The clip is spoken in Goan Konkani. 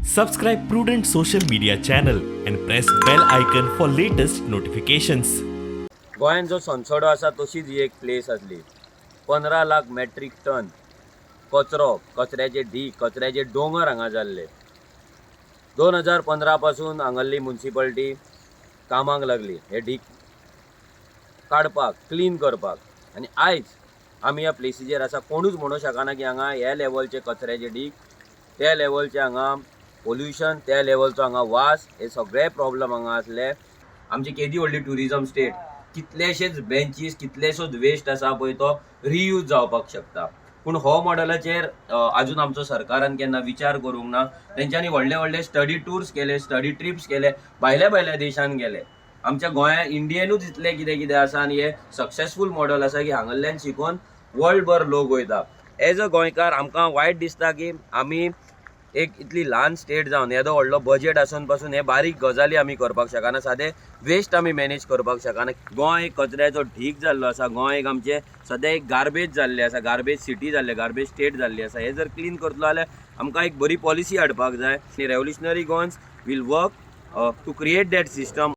Subscribe Prudent social media channel and press bell icon for latest notifications. गोंयांत जो सोनसडो आसा, तशीच ही एक प्लेस आसली. 15 लाख मेट्रीक टन कचरो, कचऱ्याचे ढीग, कचऱ्याचे दोंगर हांगा जाल्ले. 2015 पासून हांगासरली मुन्सिपालिटी कामाक लागली हे ढीग काडपाक, क्लीन करपाक. आनी आयज आमी ह्या प्लेसीचेर आसा. कोणूच म्हणूंक शकना की हांगा ह्या लेवलचे कचऱ्याचे ढीग, त्या लेवलचे हांगा पोल्युशन, त्या लेवलचो हांगा वास, हे सगळे प्रॉब्लम हांगा आसले. आमची केदी व्हडली ट्युरिजम स्टेट, कितलेशेच बेंचीस, कितलेशोच वेस्ट आसा पळय, तो रियूज जावपाक शकता. पूण हो मॉडलाचेर अजून आमचो सरकारान केन्ना विचार करूंक ना. तेंच्यांनी व्हडले व्हडले स्टडी टूर्स केले, स्टडी ट्रिप्स केले, भायल्या भायल्या देशान गेले. आमच्या गोंया इंडियेनूच इतलें कितें कितें आसा आनी हे सक्सेसफूल मॉडल आसा की हांगल्ल्यान शिकोन वर्ल्ड भर लोक वयता. एज अ गोंयकार आमकां वायट दिसता की आमी एक इतली ल्हान स्टेट जावन, येदो व्हडलो बजेट आसून पासून हे बारीक गजाली आमी करपाक शकना. सादें वेस्ट आमी मॅनेज करपाक शकना. गोंय एक कचऱ्याचो ढीग जाल्लो आसा. गोंय एक आमचें सद्या एक गार्बेज जाल्लें आसा, गार्बेज सिटी जाल्लें, गार्बेज स्टेट जाल्ली आसा. हे जर क्लीन करतलो जाल्यार आमकां एक बरी पॉलिसी हाडपाक जाय आनी Revolutionary Goans will work to create that system.